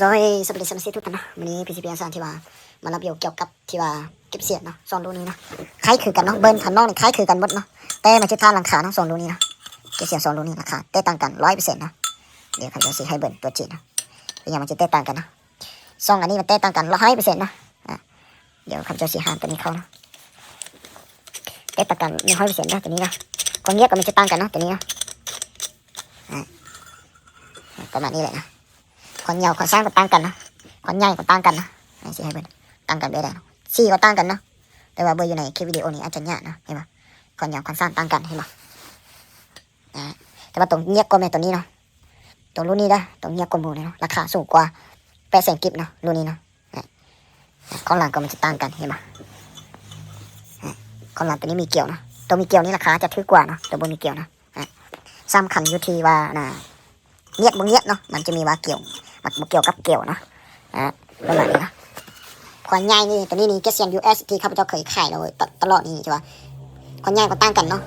ໂດຍ ສະບາຍດີສະມາຊິກທຸກທ່ານເນາະ, ມື້ນີ້ ພີຊີພີ ອາສາທີ່ວ່າມາຣີວິວກ່ຽວກັບທີ່ວ່າເກັບສຽນເນາະ, ສອງລຸ້ນນີ້ເນາະ ຄ້າຍຄືກັນເນາະ, ເບິ່ງທາງນອກນີ້ຄ້າຍຄືກັນໝົດເນາະ, ແຕ່ມາຈະຕ່າງຫຼັງຄາເນາະ, ສອງລຸ້ນນີ້ເນາະ ເກັບສຽນສອງລຸ້ນນີ້ລາຄາແຕກຕ່າງກັນຮ້ອຍເປີເຊັນເນາະ. ດຽວຂ້າພະເຈົ້າຊິໃຫ້ເບິ່ງຕົວຈິງເນາະ, ເປັນຫຍັງມັນຈະແຕກຕ່າງກັນເນາະ, ສອງອັນນີ້ມັນແຕກຕ່າງກັນຮ້ອຍເປີເຊັນເນາະ. ອາ ດຽວຂ້າພະເຈົ້າຊິຫາຕົວນີ້ເຂົ້າເນາະ, ແຕກຕ່າງກັນໜຶ່ງຮ້ອຍເປີເຊັນເນາະ ຕົວນີ້ເນາະ, ຄວາມງຽບກໍມັນຈະຕ່າງກັນເນາະ ຕົວນີ້ເນາະ. ອາ ປະມານນີ້ແຫຼະເນາະ, ຄວາມຍາວຄວາມສັ້ນກໍຕ່າງກັນເນາະ, ຄວາມໃຫຍ່ກໍຕ່າງກັນເນາະ, ອາ ຊິໃຫ້ເບິ່ງ ຕ່າງກັນແບບໃດເນາະ, ສີກໍຕ່າງກັນເນາະ, ແຕ່ວ່າເບິ່ງຢູ່ໃນຄລິບວິດີໂອນີ້ອາດຈະຍາກເນາະ, ເຫັນບໍ່ ຄວາມຍາວຄວາມສັ້ນຕ່າງກັນ ເຫັນບໍ່. ອາ ແຕ່ວ່າຕົວງຽບກວ່າແມ່ນຕົວນີ້ເນາະ, ຕົວລຸ້ນນີ້ເດີ ຕົວງຽບກວ່າໝູ່ເລີຍເນາະ, ລາຄາສູງກວ່າແປດແສນກີບເນາະ ລຸ້ນນີ້ເນາະ. ອາ ຄອງຫຼັງກໍມັນຈະຕ່າງກັນ ເຫັນບໍ່. ອາ ຄອງຫຼັງຕົວນີ້ມີກ່ຽວເນາະ, ຕົວມີກ່ຽວນີ້ລາຄາຈະຖືກກວ່າເນາະ ຕົວບໍ່ມີກ່ຽວເນາະ. ອາ ສຳຄັນຢູ່ທີ່ວ່າ ອາ ງຽບບໍ່ງຽບເນາະ, ມັນຈະມີວ່າກ່ຽວ ມັນບໍ່ກ່ຽວກັບກ່ຽວເນາະ. ອາ ປະມານນີ້ເນາະ, ຄວາມໃຫຍ່ນີ້ ຕົວນີ້ນີ້ ເຈັດສຽນ ຢູເອສ ທີ່ຂ້າພະເຈົ້າເຄີຍຂາຍແລ້ວ ຕະ ຕະຫຼອດນີ້ ທີ່ວ່າຄວາມໃຫຍ່ກໍຕ່າງກັນເນາະ,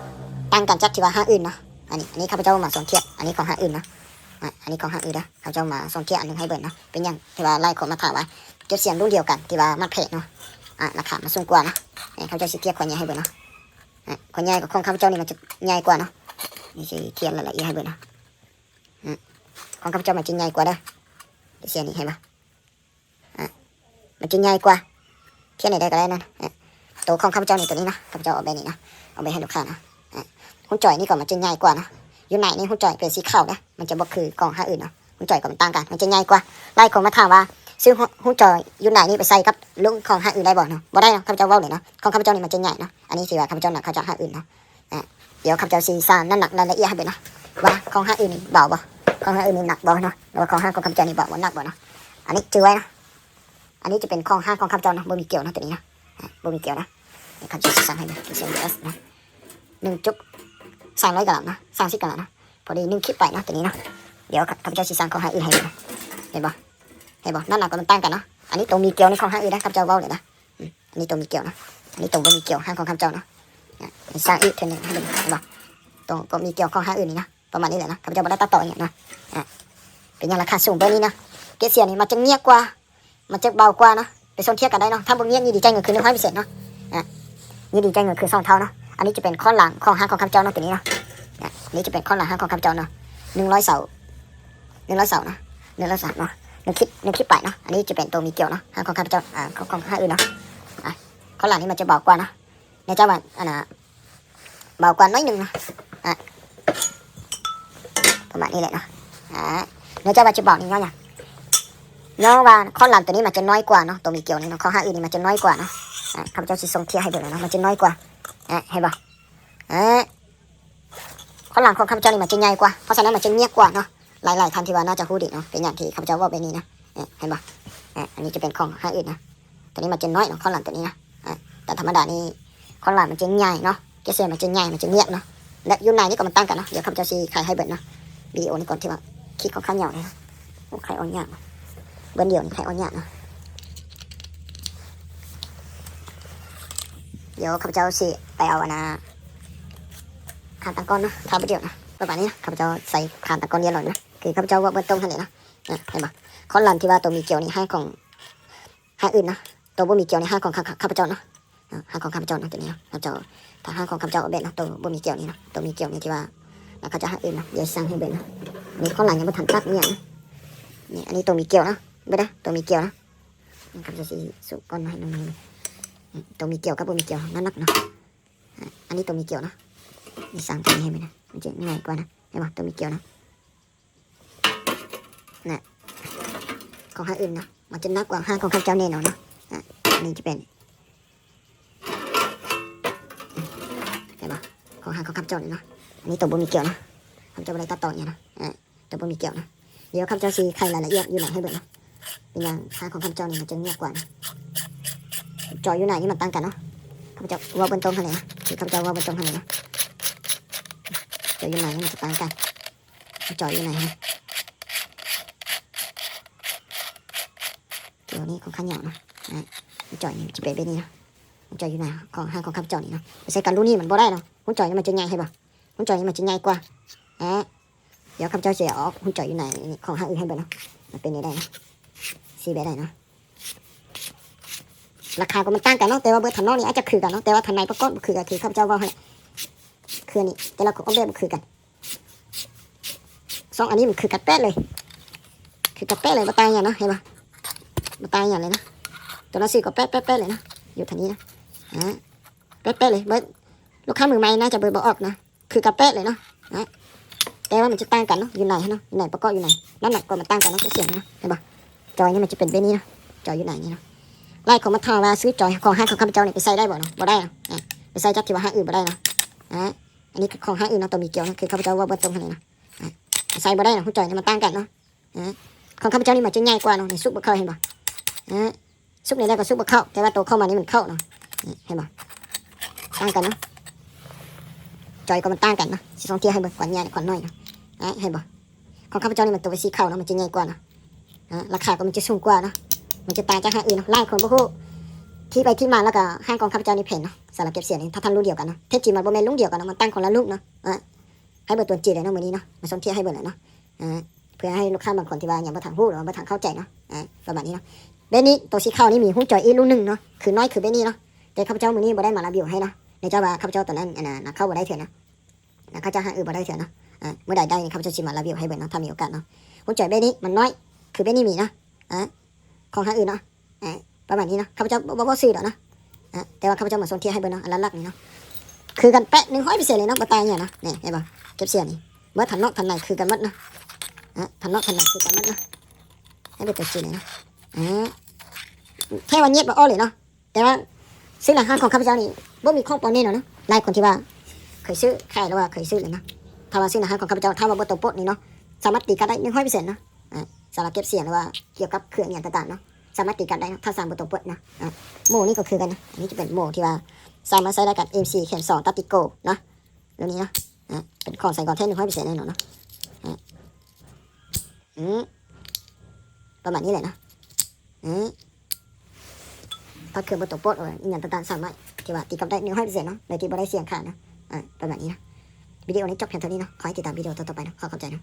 ຕ່າງກັນຈາກທີ່ວ່າຫ້າງອື່ນເນາະ. ອັນນີ້ ອັນນີ້ຂ້າພະເຈົ້າມາສອງທຽບ, ອັນນີ້ຂອງຫ້າງອື່ນເນາະ. ອາ ອັນນີ້ຂອງຫ້າງອື່ນເດີ, ຂ້າພະເຈົ້າມາສອງທຽບອັນໜຶ່ງໃຫ້ເບິ່ງເນາະ. ເປັນຫຍັງທີ່ວ່າຫຼາຍຄົນມາຖາມວ່າ ເກັບສຽນລຸ້ນດຽວກັນທີ່ວ່າມັນແພງເນາະ, ອາ ລາຄາມັນສູງກວ່າເນາະ. ເອີ ຂ້າພະເຈົ້າຊິທຽບຄວາມໃຫຍ່ໃຫ້ເບິ່ງເນາະ. ອາ ຄວາມໃຫຍ່ຂອງຂ້າພະເຈົ້ານີ້ມັນຈະໃຫຍ່ກວ່າເນາະ, ນີ້ຊິທຽບລາຍລະອຽດໃຫ້ເບິ່ງເນາະ. ອາ ຂອງຂ້າພະເຈົ້າມັນຈະໃຫຍ່ກວ່າເດີ, ເກັບສຽນນີ້ ເຫັນບໍ່. ອາ ມັນຈະໃຫຍ່ກວ່າ ຂຽນໃດກໍໄດ້ເນາະ. ອາ ໂຕຂອງຂ້າພະເຈົ້ານີ້ ໂຕນີ້ເນາະ, ຂ້າພະເຈົ້າອອກແບບນີ້ເນາະ, ອອກແບບໃຫ້ລູກຄ້າເນາະ. ອາ ຮຸ້ນຈອຍນີ້ກໍມັນຈະໃຫຍ່ກວ່າເນາະ, ຢູ່ໃນນີ້ຮຸ້ນຈອຍເປັນສີຂາວເດ້, ມັນຈະບໍ່ຄືຂອງຫ້າງອື່ນເນາະ, ຮຸ້ນຈອຍກໍມັນຕ່າງກັນ ມັນຈະໃຫຍ່ກວ່າ. ຫຼາຍຄົນມາຖາມວ່າ ຊື້ ຮຸ ຮຸ້ນຈອຍຢູ່ໃນນີ້ໄປໃສ່ກັບລຸ້ນຂອງຫ້າງອື່ນໄດ້ບໍ່ເນາະ, ບໍ່ໄດ້ເນາະ, ຂ້າພະເຈົ້າເວົ້າເລີຍເນາະ, ຂອງຂ້າພະເຈົ້ານີ້ມັນຈະໃຫຍ່ເນາະ. ອັນນີ້ຖືວ່າຂ້າພະເຈົ້າໜັກ ຂ້າພະເຈົ້າຫ້າງອື່ນເນາະ. ອາ ດຽວຂ້າພະເຈົ້າຊິຊັ່ງນ້ຳໜັກລາຍລະອຽດໃຫ້ເບິ່ງເນາະ, ວ່າຂອງຫ້າງອື່ນນີ້ເບົາບໍ່, ຂອງຫ້າງອື່ນນີ້ໜັກບໍ່ເນາະ, ຫຼືວ່າຂອງຫ້າງຂອງຂ້າພະເຈົ້ານີ້ເບົາບໍ່ ໜັກບໍ່ເນາະ. ອັນນີ້ຈື່ໄວ້ເນາະ, ອັນນີ້ຈະເປັນຂອງຫ້າງຂອງຂ້າພະເຈົ້າເນາະ, ບໍ່ມີກ່ຽວເນາະ ຕົວນີ້ເນາະ, ອາ ບໍ່ມີກ່ຽວເນາະ. ດຽວຂ້າພະເຈົ້າຊິຊັ່ງໃຫ້ເບິ່ງ ເຈັດສິບ ຢູເອສ ເນາະ, ໜຶ່ງຈຸກສາມຮ້ອຍກຣາມເນາະ, ສາມສິບກຣາມເນາະ, ພໍດີໜຶ່ງຂີດປາຍເນາະ ຕົວນີ້ເນາະ. ດຽວຂ້າພະເຈົ້າຊິຊັ່ງຂອງຫ້າງອື່ນໃຫ້ເບິ່ງເນາະ, ເຫັນບໍ່ ເຫັນບໍ່, ນ້ຳໜັກກໍມັນຕ່າງກັນເນາະ. ອັນນີ້ໂຕມີກ່ຽວນີ້ຂອງຫ້າງອື່ນເດ້, ຂ້າພະເຈົ້າເວົ້າເລີຍເນາະ. ອືມ ອັນນີ້ໂຕມີກ່ຽວເນາະ, ອັນນີ້ໂຕບໍ່ມີກ່ຽວ ຫ້າງຂອງຂ້າພະເຈົ້າເນາະ. ອາ ໃຫ້ຊ່າງອີກເທື່ອໜຶ່ງໃຫ້ເບິ່ງ ເຫັນບໍ່, ໂຕບໍ່ມີກ່ຽວຂອງຫ້າງອື່ນນີ້ເນາະ, ປະມານນີ້ແຫຼະເນາະ. ຂ້າພະເຈົ້າບໍ່ໄດ້ຕັດຕໍ່ອີ່ຫຍັງເນາະ. ອາ ເປັນຫຍັງລາຄາສູງເບີນີ້ເນາະ, ເກັບສຽນນີ້ມັນຈະງຽບກວ່າ ມັນຈະເບົາກວ່າເນາະ, ໄປຊົນທຽບກັນໄດ້ເນາະ. ຖ້າບໍ່ງຽບນີ້ດີໃຈເງິນຄືນໜຶ່ງຮ້ອຍເປີເຊັນເນາະ, ອາ ນີ້ດີໃຈເງິນຄືນສອງເທົ່າເນາະ. ອັນນີ້ຈະເປັນຄອນຫຼັງຂອງຫ້າງຂອງຂ້າພະເຈົ້າເນາະ ຕົວນີ້ເນາະ, ອາ ນີ້ຈະເປັນຄອນຫຼັງຫ້າງຂອງຂ້າພະເຈົ້າເນາະ, ໜຶ່ງຮ້ອຍເສົາ ໜຶ່ງຮ້ອຍເສົາເນາະ, ໜຶ່ງຮ້ອຍເສົາເນາະ, ໜຶ່ງຄລິບ ໜຶ່ງຄລິບປາຍເນາະ. ອັນນີ້ຈະເປັນໂຕມີກ່ຽວເນາະ, ຫ້າງຂອງຂ້າພະເຈົ້າ ອາ ຂອງ ຂອງຫ້າງອື່ນເນາະ. ອາ ຄອນຫຼັງນີ້ມັນຈະເບົາກວ່າເນາະ, ເນື່ອງຈາກວ່າ ອັນນ່າ ເບົາກວ່າໜ້ອຍໜຶ່ງເນາະ, ອາ ປະມານນີ້ແຫຼະເນາະ. ອາ ເນື່ອງຈາກວ່າຈະເບົານີ້ຍ້ອນຫຍັງ, ຍ້ອນວ່າຄອນຫຼັງຕົວນີ້ມັນຈະນ້ອຍກວ່າເນາະ, ຕົວມີກ່ຽວນີ້ເນາະ, ຂອງຫ້າງອື່ນນີ້ມັນຈະນ້ອຍກວ່າເນາະ. ອາ ຂ້າພະເຈົ້າຊິສົ່ງທຽບໃຫ້ເບິ່ງເນາະ, ມັນຈະນ້ອຍກວ່າ. ອາ ເຫັນບໍ່, ອາ ຄອນຫຼັງຂອງຂ້າພະເຈົ້ານີ້ມັນຈະໃຫຍ່ກວ່າ, ເພາະສະນັ້ນມັນຈະງຽບກວ່າເນາະ. ຫຼາຍໆທ່ານທີ່ວ່າໜ້າຈະຮູ້ດີເນາະ ເປັນຫຍັງທີ່ຂ້າພະເຈົ້າເວົ້າແບບນີ້ເນາະ. ອາ ເຫັນບໍ່, ອາ ອັນນີ້ຈະເປັນຂອງຫ້າງອື່ນເນາະ, ຕົວນີ້ມັນຈະນ້ອຍເນາະ, ຄອນຫຼັງຕົວນີ້ເນາະ. ອາ ແຕ່ທຳມະດານີ້ຄອນຫຼັງມັນຈະໃຫຍ່ເນາະ, ເກັບສຽນມັນຈະໃຫຍ່ ມັນຈະງຽບເນາະ, ແລະ ຢູ່ໃນນີ້ກໍມັນຕ່າງກັນເນາະ. ດຽວຂ້າພະເຈົ້າຊິໄຂໃຫ້ເບິ່ງເນາະ, ວິດີໂອນີ້ກ່ອນ ທີ່ວ່າຄລິບຂ້ອນຂ້າງຍາວເລີຍ. ໂອ້ ໄຂອອກຍາກ, ເບິ່ງດຽວນີ້ໄຂອອກຍາກເນາະ. ດຽວຂ້າພະເຈົ້າຊິໄປເອົາ ອັນນ່າ ຄານຕັ້ງກ້ອນເນາະ, ຖ້າບໍ່ດຽວເນາະ, ປະມານນີ້ເນາະ. ຂ້າພະເຈົ້າໃສ່ຄານຕັ້ງກ້ອນຮຽບຮ້ອຍແລ້ວ, ຄືຂ້າພະເຈົ້າເວົ້າເບື້ອງຕົ້ນຫັ້ນແຫຼະເນາະ. ອາ ເຫັນບໍ່, ຄອນຫຼັງທີ່ວ່າໂຕມີກ່ຽວນີ້ ຫ້າງຂອງ ຫ້າງອື່ນເນາະ, ໂຕບໍ່ມີກ່ຽວນີ້ ຫ້າງຂອງຂ້າ ຂ້າພະເຈົ້າເນາະ, ອາ ຫ້າງຂອງຂ້າພະເຈົ້າເນາະ ຕົວນີ້ເນາະ. ຂ້າພະເຈົ້າ ຖ້າຫ້າງຂອງຂ້າພະເຈົ້າເອົາແບບເນາະ, ໂຕບໍ່ມີກ່ຽວນີ້ເນາະ, ໂຕມີກ່ຽວນີ້ທີ່ວ່າ ແລ້ວເຂົາຈະໃຫ້ອື່ນເນາະ. ດຽວຊິສັ່ງໃຫ້ເບິ່ງເນາະ, ນີ້ຄອນຫຼັງຍັງບໍ່ທັນຕັດອີ່ຫຍັງເນາະ. ນີ້ ອັນນີ້ໂຕມີກ່ຽວເນາະ, ເບິ່ງເດີ ໂຕມີກ່ຽວເນາະ. ນີ້ຂ້າພະເຈົ້າຊິສຸກກ່ອນໃຫ້ໜ້ອຍໜຶ່ງ, ນີ້ໂຕມີກ່ຽວກັບບໍ່ມີກ່ຽວ ນ້ຳໜັກເນາະ. ອາ ອັນນີ້ໂຕມີກ່ຽວເນາະ, ນີ້ສັ່ງຕົວນີ້ໃຫ້ເບິ່ງເນາະ, ມັນຈະງ່າຍກວ່າເນາະ, ເຫັນບໍ່ ໂຕມີກ່ຽວເນາະ. ນະ ຂອງຫ້າງອື່ນເນາະ, ມັນຈະໜັກກວ່າຫ້າງຂອງຂ້າພະເຈົ້າແນ່ນອນເນາະ. ອາ ອັນນີ້ຈະເປັນ ເຫັນບໍ່ ຂອງຫ້າງຂອງຂ້າພະເຈົ້ານີ້ເນາະ. ອັນນີ້ໂຕບໍ່ມີກ່ຽວເນາະ, ຂ້າພະເຈົ້າບໍ່ໄດ້ຕັດຕໍ່ຫຍັງເນາະ, ອາ ໂຕບໍ່ມີກ່ຽວເນາະ. ດຽວຂ້າພະເຈົ້າຊິໄຂລາຍລະອຽດຢູ່ໃນໃຫ້ເບິ່ງເນາະ. ເປັນຫຍັງທາງຂອງຂ້າພະເຈົ້ານີ້ມັນຈະງຽບກວ່າເນາະ, ຈອຍຢູ່ໃນນີ້ມັນຕ່າງກັນເນາະ. ຂ້າພະເຈົ້າເວົ້າເບື້ອງຕົ້ນຫັ້ນແຫຼະເນາະ, ທີ່ຂ້າພະເຈົ້າເວົ້າເບື້ອງຕົ້ນຫັ້ນແຫຼະເນາະ, ຈອຍຢູ່ໃນມັນຈະຕ່າງກັນ. ຫົວຈ່ອຍຢູ່ໃນຫັ້ນ ດຽວນີ້ຂອງຂ້າຍາວເນາະ, ອາ ຫົວຈ່ອຍນີ້ຈະເປັນແບບນີ້ເນາະ, ຫົວຈ່ອຍຢູ່ໃນຂອງ ຂອງຂ້າພະເຈົ້ານີ້ເນາະ. ໄປໃສ່ກັບລຸ້ນນີ້ມັນບໍ່ໄດ້ເນາະ, ຫົວຈ່ອຍນີ້ມັນຈະໃຫຍ່ ເຫັນບໍ່? ຫົວຈ່ອຍນີ້ມັນຈະໃຫຍ່ກວ່າ. ອາ ດຽວຂ້າພະເຈົ້າຊິເອົາຫົວຈ່ອຍຢູ່ໃນຂອງຫ້າງອື່ນໃຫ້ເບິ່ງເນາະ, ມັນເປັນແນວໃດເນາະ. ດີແບບໃດເນາະ ລາຄາກໍມັນຕ່າງກັນເນາະ ແຕ່ວ່າເບີດທາງນອກນີ້ອາດຈະຄືກັນເນາະ ແຕ່ວ່າທາງໃນປະກອບບໍ່ຄືກັນ ຄືຂ້າພະເຈົ້າເວົ້າຫັ້ນແຫຼະ ຄືອັນນີ້ ແຕ່ລະອອກແບບບໍ່ຄືກັນ ສອງອັນນີ້ມັນຄືກັນແປະເລີຍ ຄືກັນແປະເລີຍ ບໍ່ຕ່າງຫຍັງເນາະ ເຫັນບໍ່ ບໍ່ຕ່າງຫຍັງເລີຍເນາະ ຕົວໜັງສືກໍແປະໆເລີຍເນາະ ຢູ່ທາງນີ້ເນາະ ອາ ແປະໆເລີຍ ເບີດ ລູກຄ້າມືໃໝ່ໜ້າຈະເບີດບໍ່ອອກເນາະ ຄືກັນແປະເລີຍເນາະ ນະ ແຕ່ວ່າມັນຈະຕ່າງກັນເນາະ ຢູ່ໃນຫັ້ນເນາະ ຢູ່ໃນປະກອບຢູ່ໃນ ນ້ຳໜັກກໍມັນຕ່າງກັນເນາະ ສຽງເນາະ ເຫັນບໍ່ ຈອຍນີ້ມັນຈະເປັນແບບນີ້ເນາະ ຈອຍຢູ່ໃນນີ້ເນາະ ຫຼາຍຄົນມາຖາມວ່າຊື້ຈອຍຂອງຮ້ານຂອງຂ້າພະເຈົ້ານີ້ໄປໃຊ້ໄດ້ບໍ່ເນາະ ບໍ່ໄດ້ເນາະ ອາ ໄປໃຊ້ຈາກທີ່ວ່າຮ້ານອື່ນບໍ່ໄດ້ເນາະ ອາ ອັນນີ້ຄືຂອງຮ້ານອື່ນເນາະ ໂຕມີກຽວເນາະ ຄືຂ້າພະເຈົ້າເວົ້າເບື້ອງຕົ້ນຫັ້ນເນາະ ອາ ໃຊ້ບໍ່ໄດ້ເນາະ ຮູຈອຍນີ້ມັນຕ່າງກັນເນາະ ອາ ຂອງຂ້າພະເຈົ້ານີ້ມັນຈະໃຫຍ່ກວ່າເນາະ ນີ້ຊຸກບໍ່ເຂົ້າ ເຫັນບໍ່ ອາ ຊຸກນີ້ແລ້ວກໍຊຸກບໍ່ເຂົ້າ ແຕ່ວ່າໂຕເຂົ້າມານີ້ມັນເຂົ້າເນາະ ນີ້ເຫັນບໍ່ ຕ່າງກັນເນາະ ຈອຍກໍມັນຕ່າງກັນເນາະ ຊິສ່ອງທຽບໃຫ້ເບິ່ງ ຂວັນໃຫຍ່ຂວັນນ້ອຍເນາະ ອາ ເຫັນບໍ່ ຂອງຂ້າພະເຈົ້ານີ້ມັນໂຕເປັນສີຂາວເນາະ ມັນຈະໃຫຍ່ກວ່າເນາະ ອາ ລາຄາກໍມັນຈະສູງກວ່າເນາະ ມັນຈະຕ່າງຈາກຮ້ານອື່ນເນາະ ຫຼາຍຄົນບໍ່ຮູ້ທີ່ໄປທີ່ມາ ແລ້ວກໍຮ້ານຂອງຂ້າພະເຈົ້ານີ້ແພງເນາະ ສຳລັບເກັບສຽງນີ້ ຖ້າທ່ານຮູ້ດຽວກັນເນາະ ແທ້ຈິງມັນບໍ່ແມ່ນລຸ້ງດຽວກັນເນາະ ມັນຕ່າງຄົນລະລຸ້ງເນາະ ອາ ໃຫ້ເບິ່ງຕົວຈິງເລີຍເນາະ ມື້ນີ້ເນາະ ມາສົ່ງທຽບໃຫ້ເບິ່ງແຫຼະເນາະ ອາ ເພື່ອໃຫ້ລູກຄ້າບາງຄົນທີ່ວ່າຍັງບໍ່ທັນຮູ້ ຫຼືວ່າບໍ່ທັນເຂົ້າໃຈເນາະ ອາ ປະມານນີ້ເນາະ ແບບນີ້ ໂຕສີຂາວນີ້ມີຮູຈອຍອີກລຸ້ນໜຶ່ງເນາະ ຄືນ້ອຍຄືແບບນີ້ເນາະ ແຕ່ຂ້າພະເຈົ້າມື້ນີ້ບໍ່ໄດ້ມາຣີວິວໃຫ້ເນາະ ເນື່ອງຈາກວ່າຂ້າພະເຈົ້າຕອນນັ້ນ ອັນນ່າ ນຳເຂົ້າບໍ່ໄດ້ເທື່ອເນາະ ນຳເຂົ້າຈາກຮ້ານອື່ນບໍ່ໄດ້ເທື່ອເນາະ ອາ ມື້ໃດໄດ້ນີ້ ຂ້າພະເຈົ້າຊິມາຣີວິວໃຫ້ເບິ່ງເນາະ ຖ້າມີໂອກາດເນາະ ຮູຈອຍແບບນີ້ມັນນ້ອຍ ຄືແບບນີ້ມີເນາະ ອາ ຂອງຮ້ານອື່ນເນາະ ອາ ປະມານນີ້ເນາະ ຂ້າພະເຈົ້າບໍ່ ບໍ່ ບໍ່ຊື້ດອກເນາະ ອາ ແຕ່ວ່າຂ້າພະເຈົ້າມາສົ່ງທຽບໃຫ້ເບິ່ງເນາະ ອັນຫຼັກໆນີ້ເນາະ ຄືກັນແປະ ໜຶ່ງຮ້ອຍເປີເຊັນເລີຍເນາະ ບໍ່ຕ່າງຫຍັງເນາະ ນີ້ເຫັນບໍ່ ເກັບສຽງນີ້ ເບິດທັງນອກທັງໃນຄືກັນໝົດເນາະ ອາ ທັງນອກທັງໃນຄືກັນໝົດເນາະ ໃຫ້ເບິ່ງຕົວຈິງເລີຍເນາະ ອາ ແທ້ວ່າແຍກບໍ່ອອກເລີຍເນາະ ແຕ່ວ່າຊື້ໃນຮ້ານຂອງຂ້າພະເຈົ້ານີ້ບໍ່ມີຂອງປອມແນ່ນອນເນາະ ຫຼາຍຄົນທີ່ວ່າເຄີຍຊື້ຂາຍ ຫຼືວ່າເຄີຍຊື້ແລ້ວເນາະ ຖ້າວ່າຊື້ໃນຮ້ານຂອງຂ້າພະເຈົ້າ ຖ້າວ່າບໍ່ຕົວປົດນີ້ເນາະ ສາມາດຕີກັນໄດ້ ໜຶ່ງຮ້ອຍເປີເຊັນເນາະ ອາ ສຳລັບເກັບສຽງ ຫຼືວ່າກ່ຽວກັບເຄື່ອງອີ່ຫຍັງຕ່າງໆເນາະ ສາມາດຕີກັນໄດ້ເນາະ ຖ້າສາມບໍ່ຕົວປົດເນາະ ອາ ໂໝນີ້ກໍຄືກັນເນາະ ອັນນີ້ຈະເປັນໂໝທີ່ວ່າສາມາດໃຊ້ໄດ້ກັບ ເອັມສີ່ ແຂນສອງ ຕັດຕິໂກເນາະ ແບບນີ້ເນາະ ອາ ເປັນຂອງໃສ່ກ່ອນແທ້ ໜຶ່ງຮ້ອຍເປີເຊັນແນ່ນອນເນາະ ອາ ອືມ ປະມານນີ້ແຫຼະເນາະ ອືມ ພະເຄື່ອງບໍ່ຕົວປົດ ອີ່ຫຍັງຕ່າງໆ ສາມາດທີ່ວ່າຕີກັບໄດ້ ໜຶ່ງຮ້ອຍເປີເຊັນເນາະ ໂດຍທີ່ບໍ່ໄດ້ສຽງຂາດເນາະ ອາ ປະມານນີ້ເນາະ ວິດີໂອນີ້ຈົບພຽງເທົ່ານີ້ເນາະ ຂໍໃຫ້ຕິດຕາມວິດີໂອຕໍ່ໆໄປເນາະ ຂໍຂອບໃຈເນາະ.